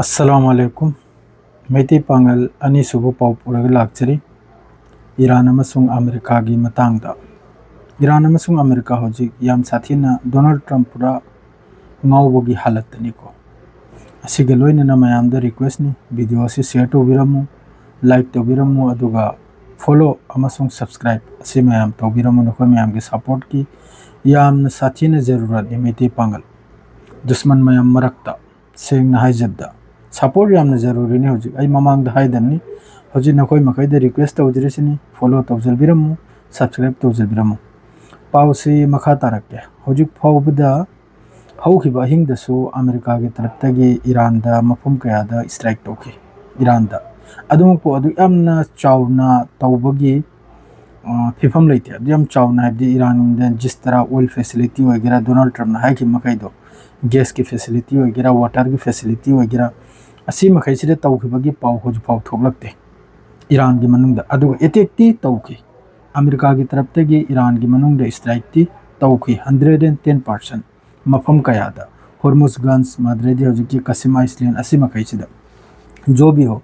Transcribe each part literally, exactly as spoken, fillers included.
ꯑꯁꯂꯥꯃꯨ ꯑꯂꯥꯏꯀꯨꯝ꯫ ꯃꯩꯇꯩ ꯄꯥꯉꯜ ꯑꯅꯤꯁꯨꯕ ꯄꯥꯎ ꯄꯨꯔꯒ ꯂꯥꯛꯆꯔꯤ꯫ ꯏꯔꯥꯟ ꯑꯃꯁꯨꯡ ꯑꯃꯦꯔꯤꯀꯥꯒꯤ ꯃꯇꯥꯡꯗ꯫ ꯏꯔꯥꯟ ꯑꯃꯁꯨꯡ ꯑꯃꯦꯔꯤꯀꯥ ꯍꯧꯖꯤꯛ ꯌꯥꯝ ꯁꯥꯊꯤꯅ ꯗꯣꯅꯥꯜꯗ ꯇ꯭ꯔꯝꯞ ꯄꯨꯔꯥ ꯉꯥꯎꯕꯒꯤ ꯍꯥꯂꯠꯇꯅꯤꯀꯣ꯫ ꯑꯁꯤꯒ ꯂꯣꯏꯅꯅ ꯃꯌꯥꯝꯗ ꯔꯤꯀ꯭ꯋꯦꯁꯅꯤ, ꯚꯤꯗꯤꯑꯣ ꯑꯁꯤ ꯁꯤꯌꯔ ꯇꯧꯕꯤꯔꯝꯃꯨ, ꯂꯥꯏꯛ ꯇꯧꯕꯤꯔꯝꯃꯨ, ꯑꯗꯨꯒ ꯐꯣꯂꯣ ꯑꯃꯁꯨꯡ ꯁꯕꯁꯀ꯭ꯔꯥꯏꯕ ꯑꯁꯤ ꯃꯌꯥꯝ ꯇꯧꯕꯤꯔꯝꯃꯨ꯫ ꯅꯈꯣꯏ ꯃꯌꯥꯝꯒꯤ ꯁꯄꯣꯔꯠꯀꯤ ꯌꯥꯝꯅ ꯁꯥꯊꯤꯅ ꯖꯔꯨꯔꯠꯅꯤ ꯃꯩꯇꯩ ꯄꯥꯉꯜ꯫ ꯗꯨꯁꯃꯟ ꯃꯌꯥꯝ ꯃꯔꯛꯇ, ꯁꯦꯡꯅ ꯍꯥꯏꯖꯕꯗ, ꯁꯄꯣꯔꯠ ꯌꯥꯝꯅ ꯖꯔꯨꯔꯤꯅꯤ꯫ ꯍꯧꯖꯤꯛ ꯑꯩ ꯃꯃꯥꯡꯗ ꯍꯥꯏꯗꯕꯅꯤ, ꯍꯧꯖꯤꯛ ꯅꯈꯣꯏ ꯃꯈꯩꯗ ꯔꯤꯀ꯭ꯋꯦꯁ ꯇꯧꯖꯔꯤꯁꯤꯅꯤ, ꯐꯣꯂꯣ ꯇꯧꯖꯕꯤꯔꯝꯃꯨ, ꯁꯕꯁꯀ꯭ꯔꯥꯏꯕ ꯇꯧꯖꯕꯤꯔꯝꯃꯨ꯫ ꯄꯥꯎꯁꯤ ꯃꯈꯥ ꯇꯥꯔꯛꯀꯦ꯫ ꯍꯧꯖꯤꯛ ꯐꯥꯎꯕꯗ ꯍꯧꯈꯤꯕ ꯑꯍꯤꯡꯗꯁꯨ ꯑꯃꯦꯔꯤꯀꯥꯒꯤ ꯇꯔꯞꯇꯒꯤ ꯏꯔꯥꯟꯗ ꯃꯐꯝ ꯀꯌꯥꯗ ꯏꯁꯇ꯭ꯔꯥꯏꯛ ꯇꯧꯈꯤ꯫ ꯏꯔꯥꯟꯗ ꯑꯗꯨꯃꯛꯄꯨ ꯑꯗꯨꯛ ꯌꯥꯝꯅ ꯆꯥꯎꯅ ꯇꯧꯕꯒꯤ, ꯑ, ꯐꯤꯕꯝ ꯂꯩꯇꯦ꯫ ꯑꯗꯨ ꯌꯥꯝ ꯆꯥꯎꯅ, ꯍꯥꯏꯕꯗꯤ ꯏꯔꯥꯟꯗ ꯖꯤꯁꯇꯔꯥ ꯑꯣꯏꯜ ꯐꯦꯁꯤꯂꯤꯇꯤ ꯑꯣꯏꯒꯦꯔꯥ, ꯗꯣꯅꯥꯜꯗ ꯇ꯭ꯔꯝꯞꯅ ꯍꯥꯏꯈꯤꯕ ꯃꯈꯩꯗꯣ, ꯒ꯭ꯌꯥꯁꯀꯤ ꯐꯦꯁꯤꯂꯤꯇꯤ ꯑꯣꯏꯒꯦꯔꯥ, ꯋꯥꯇꯔꯒꯤ ꯐꯦꯁꯤꯂꯤꯇꯤ ꯑꯣꯏꯒꯦꯔꯥ, ꯑꯁꯤ ꯃꯈꯩꯁꯤꯗ ꯇꯧꯈꯤꯕꯒꯤ ꯄꯥꯎ ꯍꯧꯖꯤꯛꯐꯥꯎ ꯊꯣꯛꯂꯛꯇꯦ ꯏꯔꯥꯟꯒꯤ ꯃꯅꯨꯡꯗ꯫ ꯑꯗꯨꯒ ꯑꯦꯇꯦꯛꯇꯤ ꯇꯧꯈꯤ, ꯑꯃꯦꯔꯤꯀꯥꯒꯤ ꯇꯔꯞꯇꯒꯤ ꯏꯔꯥꯟꯒꯤ ꯃꯅꯨꯡꯗ ꯏꯁꯇ꯭ꯔꯥꯏꯛꯇꯤ ꯇꯧꯈꯤ, ꯍꯟꯗ꯭ꯔꯦꯠ ꯑꯦꯟ ꯇꯦꯟ ꯄꯥꯔꯁꯦꯟ ꯃꯐꯝ ꯀꯌꯥꯗ, ꯍꯣꯔꯃꯨꯁ ꯒꯟꯁ, ꯃꯥꯗ꯭ꯔꯦꯗꯤ ꯍꯧꯖꯤꯛꯀꯤ ꯀꯁꯤꯝ ꯑꯥꯏꯁꯂꯦꯟ, ꯑꯁꯤ ꯃꯈꯩꯁꯤꯗ꯫ ꯖꯣꯕꯤ ꯍꯣ,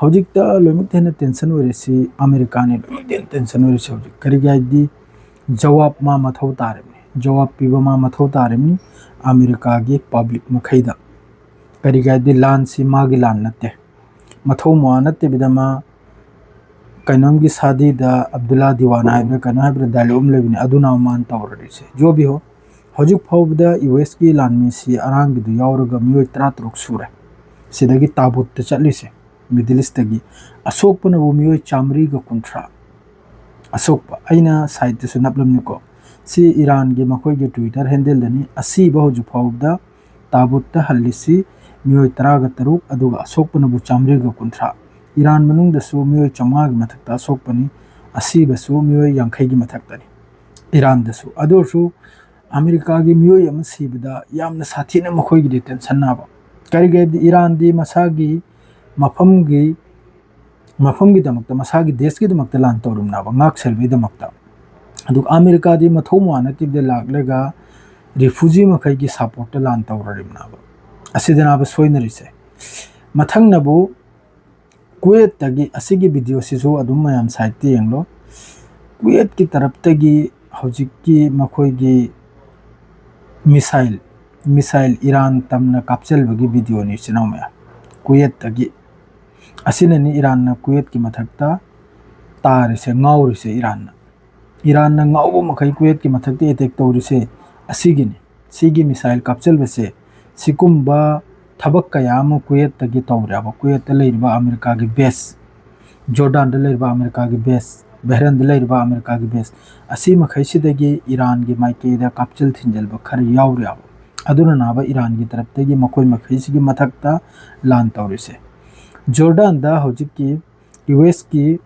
ꯍꯧꯖꯤꯛꯇ ꯂꯣꯏꯅꯃꯛꯇ ꯍꯦꯟꯅ ꯇꯦꯟꯁꯟ ꯑꯣꯏꯔꯤꯁꯤ ꯑꯃꯦꯔꯤꯀꯥꯅꯤ꯫ ꯂꯣꯏꯅꯃꯛꯇ ꯍꯦꯟꯅ ꯇꯦꯟꯁꯟ ꯑꯣꯏꯔꯤꯁꯤ ꯍꯧꯖꯤꯛ꯫ ꯀꯔꯤꯒꯤ ꯍꯥꯏꯗꯤ, ꯖꯋꯥꯕ ꯃꯥ ꯃꯊꯧ ꯇꯥꯔꯤꯕꯅꯤ, ꯖꯋꯥꯕ ꯄꯤꯕ ꯃꯥ ꯃꯊꯧ ꯇꯥꯔꯤꯕꯅꯤ ꯑꯃꯦꯔꯤꯀꯥꯒꯤ ꯄꯕ꯭ꯂꯤꯛ ꯃꯈꯩꯗ꯫ ꯀꯔꯤꯒꯤ ꯍꯥꯏꯗꯤ, ꯂꯥꯟꯁꯤ ꯃꯥꯒꯤ ꯂꯥꯟ ꯅꯠꯇꯦ꯫ ꯃꯊꯧ ꯃꯋꯥ ꯅꯠꯇꯕꯤꯗ ꯃꯥ ꯀꯩꯅꯣꯝꯒꯤ ꯁꯥꯗꯤꯗ ꯑꯕꯗꯨꯜꯂꯥ ꯗꯤꯋꯥꯅ ꯍꯥꯏꯕ꯭ꯔꯥ ꯀꯩꯅꯣ ꯍꯥꯏꯕ꯭ꯔꯥ ꯗꯥꯏꯂꯣꯒ ꯑꯃ ꯂꯩꯕꯅꯤ, ꯑꯗꯨꯅ ꯃꯥꯅ ꯇꯧꯔꯔꯤꯁꯦ꯫ ꯖꯣꯕꯤ ꯍꯣ, ꯍꯧꯖꯤꯛ ꯐꯥꯎꯕꯗ ꯌꯨ ꯑꯦꯁꯀꯤ ꯂꯥꯟꯃꯤꯁꯤ ꯑꯔꯥꯡꯒꯤꯗꯨ ꯌꯥꯎꯔꯒ ꯃꯤꯑꯣꯏ ꯇꯔꯥꯇꯔꯨꯛ ꯁꯨꯔꯦ ꯁꯤꯗꯒꯤ ꯇꯥꯕꯨꯠꯇ ꯆꯠꯂꯤꯁꯦ, ꯃꯤꯗꯜ ꯏꯁꯇꯒꯤ꯫ ꯑꯁꯣꯛꯄꯅꯕꯨ ꯃꯤꯑꯣꯏ ꯆꯥꯃꯔꯤꯒ ꯀꯨꯟꯊ꯭ꯔꯥ꯫ ꯑꯁꯣꯛꯄ ꯑꯩꯅ ꯁꯥꯏꯠꯇꯁꯨ ꯅꯞꯂꯝꯅꯤꯀꯣ꯫ ꯁꯤ ꯏꯔꯥꯟꯒꯤ ꯃꯈꯣꯏꯒꯤ ꯇ꯭ꯋꯤꯇꯔ ꯍꯦꯟꯗꯜꯗꯅꯤ꯫ ꯑꯁꯤꯕ ꯍꯧꯖꯤꯛ ꯐꯥꯎꯕꯗ ꯇꯥꯕꯨꯠꯇ ꯍꯜꯂꯤꯁꯤ ꯃꯤꯑꯣꯏ ꯇꯔꯥꯒ ꯇꯔꯨꯛ, ꯑꯗꯨꯒ ꯑꯁꯣꯛꯄꯅꯕꯨ ꯆꯥꯃꯔꯤꯒ ꯀꯨꯟꯊ꯭ꯔꯥ꯫ ꯏꯔꯥꯟ ꯃꯅꯨꯡꯗꯁꯨ ꯃꯤꯑꯣꯏ ꯆꯥꯝꯃꯉꯥꯒꯤ ꯃꯊꯛꯇ ꯑꯁꯣꯛꯄꯅꯤ, ꯑꯁꯤꯕꯁꯨ ꯃꯤꯑꯣꯏ ꯌꯥꯡꯈꯩꯒꯤ ꯃꯊꯛꯇꯅꯤ ꯏꯔꯥꯟꯗꯁꯨ꯫ ꯑꯗꯨ ꯑꯣꯏꯔꯁꯨ ꯑꯃꯦꯔꯤꯀꯥꯒꯤ ꯃꯤꯑꯣꯏ ꯑꯃ ꯁꯤꯕꯗ ꯌꯥꯝꯅ ꯁꯥꯊꯤꯅ ꯃꯈꯣꯏꯒꯤꯗꯤ ꯇꯦꯟꯁꯟ ꯅꯥꯕ꯫ ꯀꯔꯤꯒꯤ ꯍꯥꯏꯕꯗꯤ ꯏꯔꯥꯟꯗꯤ ꯃꯁꯥꯒꯤ ꯃꯐꯝꯒꯤ, ꯃꯐꯝꯒꯤꯗꯃꯛꯇ, ꯃꯁꯥꯒꯤ ꯗꯦꯁꯀꯤꯗꯃꯛꯇ ꯂꯥꯟ ꯇꯧꯔꯤꯕꯅꯦꯕ, ꯉꯥꯛ ꯁꯦꯜꯕꯒꯤꯗꯃꯛꯇ꯫ ꯑꯗꯨꯒ ꯑꯃꯦꯔꯤꯀꯥꯗꯤ ꯃꯊꯧ ꯃꯉꯥ ꯅꯠꯇꯕꯤꯗ ꯂꯥꯛꯂꯒ ꯔꯤꯐ꯭ꯌꯨꯖꯤ ꯃꯈꯩꯒꯤ ꯁꯄꯣꯔꯠꯇ ꯂꯥꯟ ꯇꯧꯔꯔꯤꯕꯅꯦꯕ꯫ ꯑꯁꯤꯗꯅꯦꯕ ꯁꯣꯏꯅꯔꯤꯁꯦ꯫ ꯃꯊꯪꯅꯕꯨ ꯀꯨꯋꯦꯠꯇꯒꯤ, ꯑꯁꯤꯒꯤ ꯚꯤꯗꯤꯑꯣꯁꯤꯁꯨ ꯑꯗꯨꯝ ꯃꯌꯥꯝ ꯁꯥꯏꯠꯇ ꯌꯦꯡꯂꯣ꯫ ꯀꯨꯋꯦꯠꯀꯤ ꯇꯔꯞꯇꯒꯤ ꯍꯧꯖꯤꯛꯀꯤ ꯃꯈꯣꯏꯒꯤ ꯃꯤꯁꯥꯏꯜ ꯃꯤꯁꯥꯏꯜ ꯏꯔꯥꯟ ꯇꯝꯅ ꯀꯥꯞꯆꯜꯕꯒꯤ ꯚꯤꯗꯤꯑꯣꯅꯤ, ꯏꯆꯤꯟ ꯏꯅꯥꯎ ꯃꯌꯥꯝ꯫ ꯀꯨꯋꯦꯠꯇꯒꯤ꯫ ꯑꯁꯤꯅꯅꯤ ꯏꯔꯥꯟꯅ ꯀꯨꯋꯦꯠꯀꯤ ꯃꯊꯛꯇ ꯇꯥꯔꯤꯁꯦ, ꯉꯥꯎꯔꯤꯁꯦ ꯏꯔꯥꯟꯅ꯫ ꯏꯔꯥꯟꯅ ꯉꯥꯎꯕ ꯃꯈꯩ ꯀꯨꯋꯦꯠꯀꯤ ꯃꯊꯛꯇ ꯑꯦꯇꯦꯛ ꯇꯧꯔꯤꯁꯦ ꯑꯁꯤꯒꯤꯅꯤ꯫ ꯁꯤꯒꯤ ꯃꯤꯁꯥꯏꯜ ꯀꯥꯞꯆꯜꯕꯁꯦ, ꯁꯤꯒꯨꯝꯕ ꯊꯕꯛ ꯀꯌꯥ ꯑꯃ ꯀꯨꯋꯦꯠꯇꯒꯤ ꯇꯧꯔꯦꯕ꯫ ꯀꯨꯋꯦꯠꯇ ꯂꯩꯔꯤꯕ ꯑꯃꯦꯔꯤꯀꯥꯒꯤ ꯕꯦꯁ, ꯖꯣꯔꯗꯥꯟꯗ ꯂꯩꯔꯤꯕ ꯑꯃꯦꯔꯤꯀꯥꯒꯤ ꯕꯦꯁ, ꯕꯍꯔꯦꯟꯗ ꯂꯩꯔꯤꯕ ꯑꯃꯦꯔꯤꯀꯥꯒꯤ ꯕꯦꯁ, ꯑꯁꯤ ꯃꯈꯩꯁꯤꯗꯒꯤ ꯏꯔꯥꯟꯒꯤ ꯃꯥꯏꯀꯩꯗ ꯀꯥꯞꯆꯤꯜ ꯊꯤꯟꯖꯤꯜꯕ ꯈꯔ ꯌꯥꯎꯔꯦꯕ꯫ ꯑꯗꯨꯅ ꯅꯥꯕ ꯏꯔꯥꯟꯒꯤ ꯇꯔꯞꯇꯒꯤ ꯃꯈꯣꯏ ꯃꯈꯩꯁꯤꯒꯤ ꯃꯊꯛꯇ ꯂꯥꯟ ꯇꯧꯔꯤꯁꯦ꯫ ꯖꯣꯔꯗꯥꯟꯗ ꯍꯧꯖꯤꯛꯀꯤ ꯌꯨ ꯑꯦꯁꯀꯤ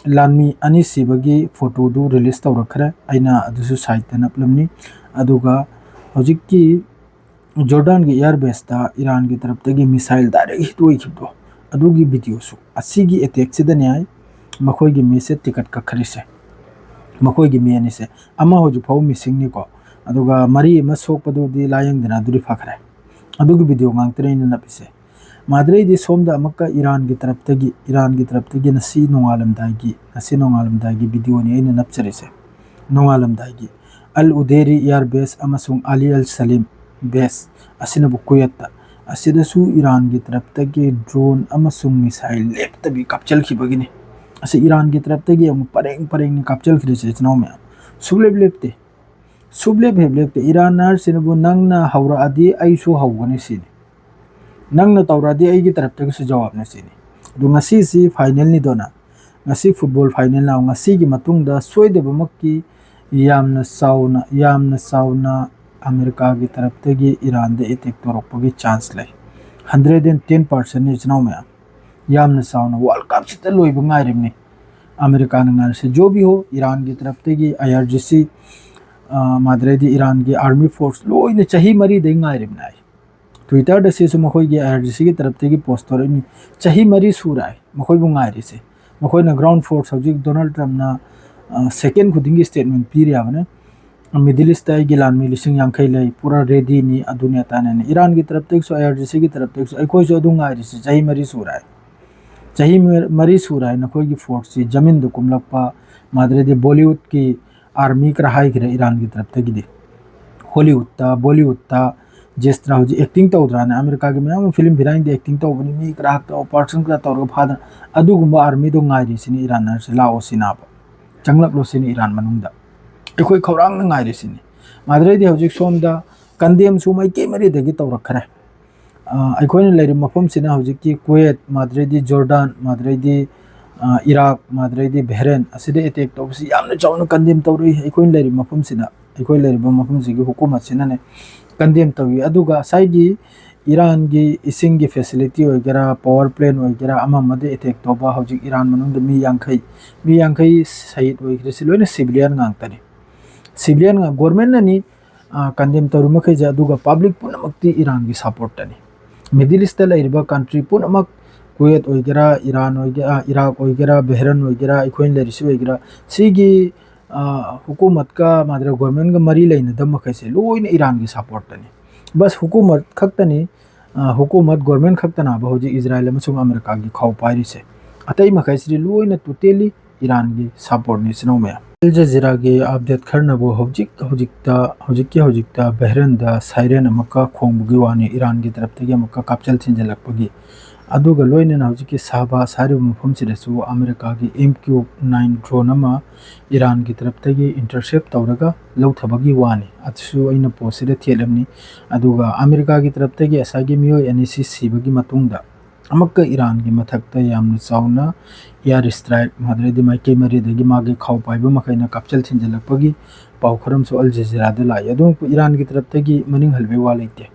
ꯂꯥꯟꯃꯤ ꯑꯅꯤ ꯁꯤꯕꯒꯤ ꯐꯣꯇꯣꯗꯨ ꯔꯤꯂꯤꯁ ꯇꯧꯔꯛꯈ꯭ꯔꯦ꯫ ꯑꯩꯅ ꯑꯗꯨꯁꯨ ꯁꯥꯏꯠꯇ ꯅꯞꯂꯝꯅꯤ꯫ ꯑꯗꯨꯒ ꯍꯧꯖꯤꯛꯀꯤ ꯖꯣꯔꯗꯥꯟꯒꯤ ꯏꯌꯥꯔ ꯕꯦꯁꯇ ꯏꯔꯥꯟꯒꯤ ꯇꯔꯞꯇꯒꯤ ꯃꯤꯁꯥꯏꯜ ꯗꯥꯏꯔꯦꯛ ꯍꯤꯠ ꯑꯣꯏꯈꯤꯕꯗꯣ, ꯑꯗꯨꯒꯤ ꯚꯤꯗꯤꯑꯣꯁꯨ꯫ ꯑꯁꯤꯒꯤ ꯑꯦꯇꯦꯛꯁꯤꯗꯅꯦ ꯍꯥꯏ ꯃꯈꯣꯏꯒꯤ ꯃꯤꯁꯦ ꯇꯤꯀꯠ ꯀꯛꯈ꯭ꯔꯤꯁꯦ, ꯃꯈꯣꯏꯒꯤ ꯃꯤ ꯑꯅꯤꯁꯦ꯫ ꯑꯃ ꯍꯧꯖꯤꯛ ꯐꯥꯎꯕ ꯃꯤꯁꯤꯡꯅꯤꯀꯣ, ꯑꯗꯨꯒ ꯃꯔꯤ ꯑꯃ ꯁꯣꯛꯄꯗꯨꯗꯤ ꯂꯥꯏꯌꯦꯡꯗꯅ ꯑꯗꯨꯗꯤ ꯐꯈ꯭ꯔꯦ꯫ ꯑꯗꯨꯒꯤ ꯚꯤꯗꯤꯑꯣ ꯉꯥꯛꯇꯅꯦ ꯑꯩꯅ ꯅꯞꯄꯤꯁꯦ꯫ ꯃꯥꯗ꯭ꯔꯩꯗꯤ ꯁꯣꯝꯗ ꯑꯃꯨꯛꯀ ꯏꯔꯥꯟꯒꯤ ꯇꯔꯞꯇꯒꯤ, ꯏꯔꯥꯟꯒꯤ ꯇꯔꯞꯇꯒꯤ ꯉꯁꯤ ꯅꯣꯡꯉꯥꯜꯂꯝꯗꯥꯏꯒꯤ, ꯉꯁꯤ ꯅꯣꯡꯉꯥꯜꯂꯝꯗꯥꯏꯒꯤ ꯚꯤꯗꯤꯑꯣꯅꯤ ꯑꯩꯅ ꯅꯞꯆꯔꯤꯁꯦ꯫ ꯅꯣꯡꯉꯥꯜꯂꯝꯗꯥꯏꯒꯤ ꯑꯜ ꯎꯗꯦꯔꯤ ꯏꯌꯥꯔ ꯕꯦꯁ ꯑꯃꯁꯨꯡ ꯑꯂꯤ ꯑꯜ ꯁꯂꯤꯝ ꯕꯦꯁ, ꯑꯁꯤꯅꯕꯨ ꯀꯨꯋꯦꯠꯇ, ꯑꯁꯤꯗꯁꯨ ꯏꯔꯥꯟꯒꯤ ꯇꯔꯞꯇꯒꯤ ꯗ꯭ꯔꯣꯟ ꯑꯃꯁꯨꯡ ꯃꯤꯁꯥꯏꯜ ꯂꯦꯞꯇꯕꯤ ꯀꯥꯞꯆꯜꯈꯤꯕꯒꯤꯅꯤ꯫ ꯑꯁꯤ ꯏꯔꯥꯟꯒꯤ ꯇꯔꯞꯇꯒꯤ ꯑꯃꯨꯛ ꯄꯔꯦꯡ ꯄꯔꯦꯡꯅꯤ ꯀꯥꯞꯆꯜꯈ꯭ꯔꯤꯁꯦ, ꯏꯆꯤꯟ ꯏꯅꯥꯎ ꯃꯌꯥꯝ꯫ ꯁꯨꯡꯂꯦꯞ ꯂꯦꯞꯇꯦ, ꯁꯨꯡꯂꯦꯞ ꯍꯦꯛ ꯂꯦꯞꯇꯦ꯫ ꯏꯔꯥꯟ ꯍꯥꯏꯔꯤꯁꯤꯅꯕꯨ ꯅꯪꯅ ꯍꯧꯔꯛꯑꯗꯤ ꯑꯩꯁꯨ ꯍꯧꯒꯅꯤ ꯁꯤꯅꯤ, ꯅꯪꯅ ꯇꯧꯔꯛꯑꯗꯤ ꯑꯩꯒꯤ ꯇꯔꯞꯇꯒꯤꯁꯨ ꯖꯋꯥꯕꯅꯤ ꯁꯤꯅꯤ꯫ ꯑꯗꯣ ꯉꯁꯤꯁꯤ ꯐꯥꯏꯅꯦꯜꯅꯤꯗꯅ, ꯉꯁꯤ ꯐꯨꯠꯕꯣꯜ ꯐꯥꯏꯅꯦꯜꯅ, ꯉꯁꯤꯒꯤ ꯃꯇꯨꯡꯗ ꯁꯣꯏꯗꯕꯃꯛꯀꯤ ꯌꯥꯝꯅ ꯆꯥꯎꯅ, ꯌꯥꯝꯅ ꯆꯥꯎꯅ ꯑꯃꯦꯔꯤꯀꯥꯒꯤ ꯇꯔꯞꯇꯒꯤ ꯏꯔꯥꯟꯗ ꯑꯦꯇꯦꯛ ꯇꯧꯔꯛꯄꯒꯤ ꯆꯥꯟꯁ ꯂꯩ꯫ ꯍꯟꯗ꯭ꯔꯦꯠ ꯑꯦꯟ ꯇꯦꯟ ꯄꯥꯔꯁꯦꯟꯅꯤ, ꯏꯆꯤꯟ ꯏꯅꯥꯎ ꯃꯌꯥꯝ꯫ ꯌꯥꯝꯅ ꯆꯥꯎꯅ ꯋꯥꯔꯜ ꯀꯞꯁꯤꯗ ꯂꯣꯏꯕ ꯉꯥꯏꯔꯤꯕꯅꯤ ꯑꯃꯦꯔꯤꯀꯥꯅ ꯉꯥꯏꯔꯤꯁꯦ꯫ ꯖꯣ ꯕꯤ ꯍꯣ, ꯏꯔꯥꯟꯒꯤ ꯇꯔꯞꯇꯒꯤ ꯑꯥꯏ ꯑꯥꯔ ꯖꯤ ꯁꯤ, ꯑ, ꯃꯥꯗ꯭ꯔꯦꯗꯤ ꯏꯔꯥꯟꯒꯤ ꯑꯥꯔꯃꯤ ꯐꯣꯔꯁ ꯂꯣꯏꯅ ꯆꯍꯤ ꯃꯔꯤꯗꯩ ꯉꯥꯏꯔꯤꯕꯅꯤ ꯍꯥꯏ꯫ ꯇ꯭ꯋꯤꯇꯔꯗ ꯁꯤꯁꯨ ꯃꯈꯣꯏꯒꯤ ꯑꯥꯏ ꯑꯥꯔ ꯖꯤ ꯁꯤꯒꯤ ꯇꯔꯞꯇꯒꯤ ꯄꯣꯁ ꯇꯧꯔꯛꯏꯅꯤ꯫ ꯆꯍꯤ ꯃꯔꯤ ꯁꯨꯔꯦ ꯍꯥꯏ ꯃꯈꯣꯏꯕꯨ ꯉꯥꯏꯔꯤꯁꯦ꯫ ꯃꯈꯣꯏꯅ ꯒ꯭ꯔꯥꯎꯟ ꯐꯣꯔꯁ ꯍꯧꯖꯤꯛ ꯗꯣꯅꯥꯜꯗ ꯇ꯭ꯔꯝꯞꯅ, ꯑ, ꯁꯦꯀꯦꯟ ꯈꯨꯗꯤꯡꯒꯤ ꯁ꯭ꯇꯦꯠꯃꯦꯟ ꯄꯤꯔꯤ ꯍꯥꯏꯕꯅꯤ꯫ "Middle East ꯑꯩꯒꯤ ꯂꯥꯟꯃꯤ ꯂꯤꯁꯤꯡ ꯌꯥꯡꯈꯩ ꯂꯩ, ꯄꯨꯔꯥ ready ꯅꯤ, ꯑꯗꯨꯅꯤ ꯑꯗꯥꯅꯦꯅ." ꯏꯔꯥꯟꯒꯤ ꯇꯔꯞꯇꯒꯤꯁꯨ, I R G C ꯒꯤ ꯇꯔꯞꯇꯒꯤꯁꯨ, "ꯑꯩꯈꯣꯏꯁꯨ ꯑꯗꯨ ꯉꯥꯏꯔꯤꯁꯤ ꯆꯍꯤ ꯃꯔꯤ ꯁꯨꯔꯦ ꯍꯥꯏ꯫ ꯆꯍꯤ ꯃ-, ꯃꯔꯤ ꯁꯨꯔꯦ ꯍꯥꯏ ꯅꯈꯣꯏꯒꯤ force ꯁꯤ ꯖꯃꯤꯟꯗ ꯀꯨꯝꯂꯛꯄ, ꯃꯥꯗ꯭ꯔꯗꯤ Bollywood ꯀꯤ army ꯈꯔ ꯍꯥꯏꯈ꯭ꯔꯦ ꯏꯔꯥꯟꯒꯤ ꯇꯔꯞꯇꯒꯤꯗꯤ꯫ Hollywood ꯇ, Bollywood ꯇ ꯖꯦꯁꯇ꯭ꯔꯥ ꯍꯧꯖꯤꯛ acting ꯇꯧꯗ꯭ꯔꯥꯅꯦ? ꯑꯃꯦꯔꯤꯀꯥꯒꯤ ꯃꯌꯥꯝ ꯑꯃ film ꯐꯤꯔꯥꯡꯗ acting ꯇꯧꯕꯅꯤ, ꯃꯤ ꯀꯔꯥꯛꯇ operation ꯈꯔ ꯇꯧꯔꯒ ꯐꯥꯗꯅ꯫ ꯑꯗꯨꯒꯨꯝꯕ army ꯗꯣ ꯉꯥꯏꯔꯤꯁꯤꯅꯤ ꯏꯔꯥꯟꯅꯔꯁꯤ, ꯂꯥꯛꯑꯣ ꯁꯤꯅꯥꯕ, ꯆꯪꯂꯛꯂꯣ ꯁꯤꯅꯤ ꯏꯔꯥꯟ ꯃꯅꯨꯡꯗ꯫ ꯑꯩꯈꯣꯏ ꯈꯧꯔꯥꯡꯅ ꯉꯥꯏꯔꯤꯁꯤꯅꯤ꯫ ꯃꯥꯗ꯭ꯔꯩꯗꯤ ꯍꯧꯖꯤꯛ ꯁꯣꯝꯗ condemn ꯁꯨ ꯃꯥꯏꯀꯩ ꯃꯔꯤꯗꯒꯤ ꯇꯧꯔꯛꯈ꯭ꯔꯦ꯫ ꯑ, ꯑꯩꯈꯣꯏꯅ ꯂꯩꯔꯤꯕ ꯃꯐꯝꯁꯤꯅ ꯍꯧꯖꯤꯛꯀꯤ ꯀꯨꯋꯦꯠ, ꯃꯥꯗ꯭ꯔꯩꯗꯤ ꯖꯣꯔꯗꯥꯟ, ꯃꯥꯗ꯭ꯔꯩꯗꯤ, ꯑ, ꯏꯔꯥꯛ, ꯃꯥꯗ꯭ꯔꯩꯗꯤ ꯕꯍꯔꯦꯟ ꯑꯁꯤꯗ attack ꯇꯧꯕꯁꯤ ꯌꯥꯝꯅ ꯆꯥꯎꯅ condemn ꯇꯧꯔꯛꯏ꯫ ꯑꯩꯈꯣꯏꯅ ꯂꯩꯔꯤꯕ ꯃꯐꯝꯁꯤꯗ, ꯑꯩꯈꯣꯏ ꯂꯩꯔꯤꯕ ꯃꯐꯝꯁꯤꯒꯤ ꯍꯨꯀꯨꯃꯠꯁꯤꯅꯅꯦ condemn ꯇꯧꯏ꯫ ꯑꯗꯨꯒ ꯉꯁꯥꯏꯒꯤ ꯏꯔꯥꯟꯒꯤ ꯏꯁꯤꯡꯒꯤ facility ꯑꯣꯏꯒꯦꯔꯥ, power plant ꯑꯣꯏꯒꯦꯔꯥ, ꯑꯃ ꯑꯃꯗ attack ꯇꯧꯕ, ꯍꯧꯖꯤꯛ ꯏꯔꯥꯟ ꯃꯅꯨꯡꯗ ꯃꯤ ꯌꯥꯡꯈꯩ, ꯃꯤ ꯌꯥꯡꯈꯩ ꯁꯍꯤꯗ ꯑꯣꯏꯈ꯭ꯔꯤꯁꯤ ꯂꯣꯏꯅ civilian ꯉꯥꯛꯇꯅꯤ꯫ Civilian ꯉꯥꯛ-, government ꯅꯅꯤ, ꯑ, condemn ꯇꯧꯔꯤ ꯃꯈꯩꯁꯦ, ꯑꯗꯨꯒ public ꯄꯨꯝꯅꯃꯛꯇꯤ ꯏꯔꯥꯟꯒꯤ support ꯇꯅꯤ꯫ Middle East ꯇ ꯂꯩꯔꯤꯕ country ꯄꯨꯝꯅꯃꯛ, ꯀꯨꯋꯦꯠ ꯑꯣꯏꯒꯦꯔꯥ, ꯏꯔꯥꯟ ꯑꯣꯏꯒꯦꯔꯥ, ꯏꯔꯥꯛ ꯑꯣꯏꯒꯦꯔꯥ, ꯕꯍꯔꯦꯟ ꯑꯣꯏꯒꯦꯔꯥ, ꯑꯩꯈꯣꯏꯅ ꯂꯩꯔꯤꯁꯤ ꯑꯣꯏꯒꯦꯔꯥ, ꯁꯤꯒꯤ, ꯑ, ꯍꯨꯀꯨꯃꯠꯀ ꯃꯥꯗ꯭ꯔ government ꯀ ꯃꯔꯤ ꯂꯩꯅꯗꯕ ꯃꯈꯩꯁꯦ ꯂꯣꯏꯅ ꯏꯔꯥꯟꯒꯤ support ꯇꯅꯤ꯫ ꯕꯁ ꯍꯨꯀꯨꯃꯠ ꯈꯛꯇꯅꯤ, ꯑ, ꯍꯨꯀꯨꯃꯠ government ꯈꯛꯇꯅꯕ ꯍꯧꯖꯤꯛ ꯏꯖꯔꯥꯏꯜ ꯑꯃꯁꯨꯡ ꯑꯃꯦꯔꯤꯀꯥꯒꯤ ꯈꯥꯎ ꯄꯥꯏꯔꯤꯁꯦ꯫ ꯑꯇꯩ ꯃꯈꯩꯁꯤꯗꯤ ꯂꯣꯏꯅ totally ꯏꯔꯥꯟꯒꯤ support ꯅꯤ ꯁꯤꯅꯧ ꯃꯌꯥꯝ꯫ ꯑꯜ ꯖꯖꯤꯔꯥꯒꯤ update ꯈꯔꯅꯕꯨ ꯍꯧꯖꯤꯛ ꯍꯧꯖꯤꯛꯇ, ꯍꯧꯖꯤꯛꯀꯤ ꯍꯧꯖꯤꯛꯇ ꯕꯍꯔꯦꯟꯗ siren ꯑꯃꯨꯛꯀ ꯈꯣꯡꯕꯒꯤ ꯋꯥꯅꯤ, ꯏꯔꯥꯟꯒꯤ ꯇꯔꯞꯇꯒꯤ ꯑꯃꯨꯛꯀ ꯀꯥꯞꯆꯦꯜ ꯊꯤꯟꯖꯤꯜꯂꯛꯄꯒꯤ꯫ ꯑꯗꯨꯒ ꯂꯣꯏꯅꯅ ꯍꯧꯖꯤꯛꯀꯤ ꯁꯍꯕꯥꯁ ꯍꯥꯏꯔꯤꯕ ꯃꯐꯝꯁꯤꯗꯁꯨ ꯑꯃꯦꯔꯤꯀꯥꯒꯤ M Q nine drone ꯑꯃ ꯏꯔꯥꯟꯒꯤ ꯇꯔꯞꯇꯒꯤ intercept ꯇꯧꯔꯒ ꯂꯧꯊꯕꯒꯤ ꯋꯥꯅꯤ꯫ ꯑꯗꯨꯁꯨ ꯑꯩꯅ post ꯁꯤꯗ ꯊꯦꯠꯂꯕꯅꯤ꯫ ꯑꯗꯨꯒ ꯑꯃꯦꯔꯤꯀꯥꯒꯤ ꯇꯔꯞꯇꯒꯤ ꯉꯁꯥꯏꯒꯤ ꯃꯤꯑꯣꯏ ꯑꯅꯤꯁꯤ ꯁꯤꯕꯒꯤ ꯃꯇꯨꯡꯗ ꯑꯃꯨꯛꯀ ꯏꯔꯥꯟꯒꯤ ꯃꯊꯛꯇ ꯌꯥꯝꯅ ꯆꯥꯎꯅ air strike, ꯑꯗꯨꯗꯩꯗꯤ ꯃꯥꯏꯀꯩ ꯃꯔꯤꯗꯒꯤ ꯃꯥꯒꯤ ꯈꯥꯎ ꯄꯥꯏꯕ ꯃꯈꯩꯅ ꯀꯥꯞꯆꯦꯜ ꯊꯤꯟꯖꯤꯜꯂꯛꯄꯒꯤ ꯄꯥꯎ ꯈꯔ ꯑꯃꯁꯨ ꯑꯜ ꯖꯖꯤꯔꯥꯗ ꯂꯥꯛꯏ꯫ ꯑꯗꯨꯃꯛꯄꯨ ꯏꯔꯥꯟꯒꯤ ꯇꯔꯞꯇꯒꯤ ꯃꯅꯤꯡ ꯍꯜꯕꯒꯤ ꯋꯥ ꯂꯩꯇꯦ꯫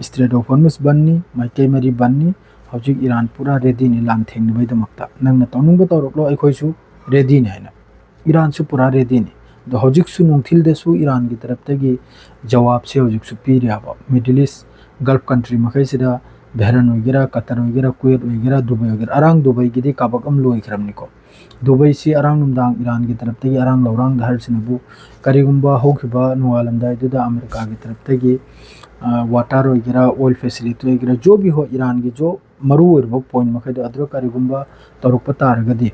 Strait of Hormuz ꯕꯟꯅꯤ, ꯃꯥꯏꯀꯩ ꯃꯔꯤ ꯕꯟꯅꯤ꯫ ꯍꯧꯖꯤꯛ ꯏꯔꯥꯟ ꯄꯨꯔꯥ ready ꯅꯤ ꯂꯥꯟ ꯊꯦꯡꯅꯕꯒꯤꯗꯃꯛꯇ꯫ ꯅꯪꯅ ꯇꯧꯅꯤꯡꯕ ꯇꯧꯔꯛꯂꯣ, ꯑꯩꯈꯣꯏꯁꯨ ready ꯅꯤ ꯍꯥꯏꯅ꯫ ꯏꯔꯥꯟꯁꯨ ꯄꯨꯔꯥ ready ꯅꯤ꯫ ꯑꯗꯣ ꯍꯧꯖꯤꯛꯁꯨ ꯅꯨꯡꯊꯤꯜꯗꯁꯨ ꯏꯔꯥꯟꯒꯤ ꯇꯔꯞꯇꯒꯤ ꯖꯋꯥꯕꯁꯦ ꯍꯧꯖꯤꯛꯁꯨ ꯄꯤꯔꯤ ꯍꯥꯏꯕ꯫ Middle East, Gulf country ꯃꯈꯩꯁꯤꯗ ꯕꯦꯍꯔꯟ ꯑꯣꯏꯒꯦꯔꯥ, ꯀꯇꯔ ꯑꯣꯏꯒꯦꯔꯥ, ꯀꯨꯋꯦꯠ ꯑꯣꯏꯒꯦꯔꯥ, ꯗꯨꯕꯩ ꯑꯣꯏꯒꯦꯔꯥ, ꯑꯔꯥꯡ ꯗꯨꯕꯩꯒꯤꯗꯤ ꯀꯥꯕꯛ ꯑꯃ ꯂꯣꯏꯈ꯭ꯔꯕꯅꯤꯀꯣ꯫ ꯗꯨꯕꯩꯁꯤ ꯑꯔꯥꯡ ꯅꯨꯡꯗꯥꯡ ꯏꯔꯥꯟꯒꯤ ꯇꯔꯞꯇꯒꯤ ꯑꯔꯥꯡ ꯂꯧꯔꯥꯡꯗ ꯍꯥꯏꯔꯤꯁꯤꯅꯕꯨ, ꯀꯔꯤꯒꯨꯝꯕ ꯍꯧꯈꯤꯕ ꯅꯣꯡꯉꯥꯜꯂꯝꯗꯥꯏꯗꯨꯗ ꯑꯃꯦꯔꯤꯀꯥꯒꯤ ꯇꯔꯞꯇꯒꯤ, ꯑ, ꯋꯥꯇꯔ ꯑꯣꯏꯒꯦꯔꯥ, ꯑꯣꯏꯜ ꯐꯦꯁꯤꯂꯤꯇꯤ ꯑꯣꯏꯒꯦꯔꯥ, ꯖꯣ ꯕꯤ ꯍꯣ ꯏꯔꯥꯟꯒꯤ ꯖꯣ ꯃꯔꯨ ꯑꯣꯏꯔꯕ ꯄꯣꯏꯟ ꯃꯈꯩꯗꯣ ꯑꯗꯨꯗ ꯀꯔꯤꯒꯨꯝꯕ ꯇꯧꯔꯛꯄ ꯇꯥꯔꯒꯗꯤ,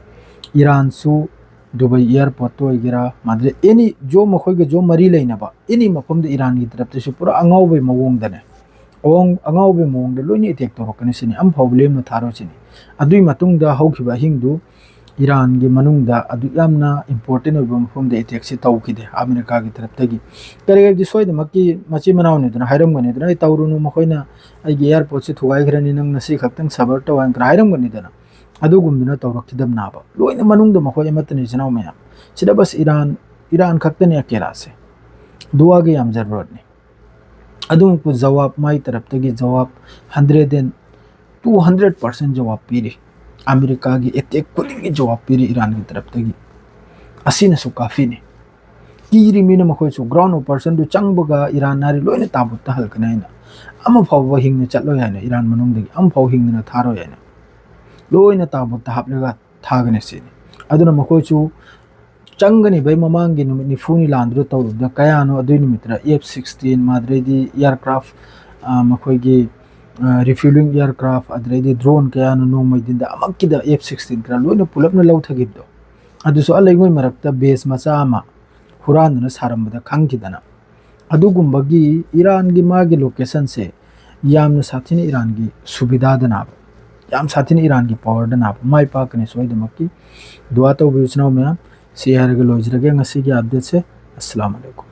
ꯏꯔꯥꯟꯁꯨ ꯗꯨꯕꯩ ꯑꯦꯌꯥꯔꯄꯣꯔꯠꯇ ꯑꯣꯏꯒꯦꯔꯥ, ꯃꯥꯗ꯭ꯔꯦ ꯑꯦꯅꯤ ꯖꯣ ꯃꯈꯣꯏꯒ ꯖꯣ ꯃꯔꯤ ꯂꯩꯅꯕ ꯑꯦꯅꯤ ꯃꯐꯝꯗ ꯏꯔꯥꯟꯒꯤ ꯇꯔꯞꯇꯁꯨ ꯄꯨꯔꯥ ꯑꯉꯥꯎꯕꯩ ꯃꯑꯣꯡꯗꯅꯦ, ꯑꯋꯥꯡ-, ꯑꯉꯥꯎꯕꯩ ꯃꯑꯣꯡꯗ ꯂꯣꯏꯅ ꯑꯦꯇꯦꯛ ꯇꯧꯔꯛꯀꯅꯤ ꯁꯤꯅꯤ, ꯑꯃꯐꯥꯎꯕ ꯂꯦꯝꯅ ꯊꯥꯔꯣꯏ ꯁꯤꯅꯤ꯫ ꯑꯗꯨꯒꯤ ꯃꯇꯨꯡꯗ ꯍꯧꯈꯤꯕ ꯑꯍꯤꯡꯗꯨ ꯏꯔꯥꯟꯒꯤ ꯃꯅꯨꯡꯗ ꯑꯗꯨꯛ ꯌꯥꯝꯅ ꯏꯝꯄꯣꯔꯇꯦꯟ ꯑꯣꯏꯕ ꯃꯐꯝꯗ ꯑꯦꯇꯦꯛꯁꯤ ꯇꯧꯈꯤꯗꯦ ꯑꯃꯦꯔꯤꯀꯥꯒꯤ ꯇꯔꯞꯇꯒꯤ꯫ ꯀꯔꯤꯒꯤꯗꯤ ꯁꯣꯏꯗꯃꯛꯀꯤ ꯃꯆꯤꯟ ꯃꯅꯥꯎꯅꯤꯗꯅ ꯍꯥꯏꯔꯝꯒꯅꯤꯗꯅ, "ꯑꯩ ꯇꯧꯔꯨꯅꯨ, ꯃꯈꯣꯏꯅ ꯑꯩꯒꯤ ꯑꯦꯌꯥꯔꯄꯣꯔꯠꯁꯤ ꯊꯨꯒꯥꯏꯈ꯭ꯔꯅꯤ, ꯅꯪ ꯉꯁꯤ ꯈꯛꯇꯪ ꯁꯕꯔ ꯇꯧ" ꯍꯥꯏꯅ ꯈꯔ ꯍꯥꯏꯔꯝꯒꯅꯤꯗꯅ꯫ ꯑꯗꯨꯒꯨꯝꯗꯨꯅ ꯇꯧꯔꯛꯈꯤꯗꯕꯅꯦꯕ꯫ ꯂꯣꯏꯅ ꯃꯅꯨꯡꯗ ꯃꯈꯣꯏ ꯑꯃꯠꯇꯅꯤ, ꯏꯆꯤꯟ ꯏꯅꯥꯎ ꯃꯌꯥꯝ꯫ ꯁꯤꯗ ꯕꯁ ꯏꯔꯥꯟ, ꯏꯔꯥꯟ ꯈꯛꯇꯅꯤ ꯑꯀꯦꯔꯥꯁꯦ꯫ ꯗꯨꯋꯥꯒꯤ ꯌꯥꯝ ꯖꯔꯨꯔꯠꯅꯤ꯫ ꯑꯗꯨꯃꯛꯄꯨ ꯖꯋꯥꯕ, ꯃꯥꯏ ꯇꯔꯞꯇꯒꯤ ꯖꯋꯥꯕ hundred and two hundred percent ꯖꯋꯥꯕ ꯄꯤꯔꯤ꯫ ꯑꯃꯦꯔꯤꯀꯥꯒꯤ ꯑꯦꯇꯦꯛ ꯈꯨꯗꯤꯡꯒꯤ ꯖꯋꯥꯕ ꯄꯤꯔꯤ ꯏꯔꯥꯟꯒꯤ ꯇꯔꯞꯇꯒꯤ꯫ ꯑꯁꯤꯅꯁꯨ ꯀꯥꯐꯤꯅꯤ꯫ ꯀꯤꯔꯤꯃꯤꯅ ꯃꯈꯣꯏꯁꯨ ꯒ꯭ꯔꯥꯎꯟ ꯑꯣꯄꯔꯦꯁꯟꯗꯨ ꯆꯪꯕꯒ ꯏꯔꯥꯟ ꯍꯥꯏꯔꯤ ꯂꯣꯏꯅ ꯇꯥꯕꯨꯠꯇ ꯍꯜꯀꯅꯤ ꯍꯥꯏꯅ꯫ ꯑꯃꯐꯥꯎꯕ ꯍꯤꯡꯅ ꯆꯠꯂꯣꯏ ꯍꯥꯏꯅ, ꯏꯔꯥꯟ ꯃꯅꯨꯡꯗꯒꯤ ꯑꯃꯐꯥꯎ ꯍꯤꯡꯗꯅ ꯊꯥꯔꯣꯏ ꯍꯥꯏꯅ꯫ ꯂꯣꯏꯅ ꯇꯥꯕꯨꯠꯇ ꯍꯥꯞꯂꯒ ꯊꯥꯒꯅꯤ ꯁꯤꯅꯤ꯫ ꯑꯗꯨꯅ ꯃꯈꯣꯏꯁꯨ ꯆꯪꯒꯅꯤꯕꯩ ꯃꯃꯥꯡꯒꯤ ꯅꯨꯃꯤꯠ ꯅꯤꯐꯨꯅꯤ ꯂꯥꯟꯗꯨꯗ ꯇꯧꯔꯨꯕꯗ ꯀꯌꯥꯅꯣ ꯑꯗꯨꯏ ꯅꯨꯃꯤꯠꯇꯨꯗ ꯑꯦꯐ ꯁꯤꯛꯁꯇꯤꯟ, ꯃꯥꯗ꯭ꯔꯩꯗꯤ ꯑꯦꯌꯥꯔꯀ꯭ꯔꯥꯐ, ꯑ, ꯃꯈꯣꯏꯒꯤ, ꯑ, ꯔꯤꯐ꯭ꯌꯨꯂꯤꯡ ꯑꯦꯌꯥꯔꯀ꯭ꯔꯥꯐ, ꯑꯗꯨꯗꯩꯗꯤ ꯗ꯭ꯔꯣꯟ ꯀꯌꯥꯅꯣ ꯅꯣꯡꯃꯩ ꯗꯤꯟꯗ ꯑꯃꯛꯀꯤꯗ ꯑꯦꯐ ꯁꯤꯛꯁꯇꯤꯟ ꯈꯔ ꯂꯣꯏꯅ ꯄꯨꯂꯞꯅ ꯂꯧꯊꯈꯤꯕꯗꯣ꯫ ꯑꯗꯨꯁꯨ ꯑ ꯂꯩꯉꯣꯏ ꯃꯔꯛꯇ ꯕꯦꯁ ꯃꯆꯥ ꯑꯃ ꯍꯨꯔꯥꯟꯗꯨꯅ ꯁꯥꯔꯝꯕꯗ ꯈꯪꯈꯤꯗꯅ꯫ ꯑꯗꯨꯒꯨꯝꯕꯒꯤ ꯏꯔꯥꯟꯒꯤ ꯃꯥꯒꯤ ꯂꯣꯀꯦꯁꯟꯁꯦ ꯌꯥꯝꯅ ꯁꯥꯊꯤꯅ ꯏꯔꯥꯟꯒꯤ ꯁꯨꯕꯤꯗꯥꯗꯅꯦꯕ, ꯌꯥꯝ ꯁꯥꯊꯤꯅ ꯏꯔꯥꯟꯒꯤ ꯄꯋꯥꯔꯗꯅꯦꯕ꯫ ꯃꯥꯏ ꯄꯥꯛꯀꯅꯤ ꯁꯣꯏꯗꯃꯛꯀꯤ꯫ ꯗꯨꯋꯥ ꯇꯧꯕꯤꯌꯨ ꯏꯆꯤꯟ ꯏꯅꯥꯎ ꯃꯌꯥꯝ꯫ ꯁꯤ ꯍꯥꯏꯔꯒ ꯂꯣꯏꯖꯔꯒꯦ ꯉꯁꯤꯒꯤ ꯑꯞꯗꯦꯠꯁꯦ꯫ ꯑꯁꯂꯥꯃꯨ ꯑꯂꯩꯀꯨꯝ꯫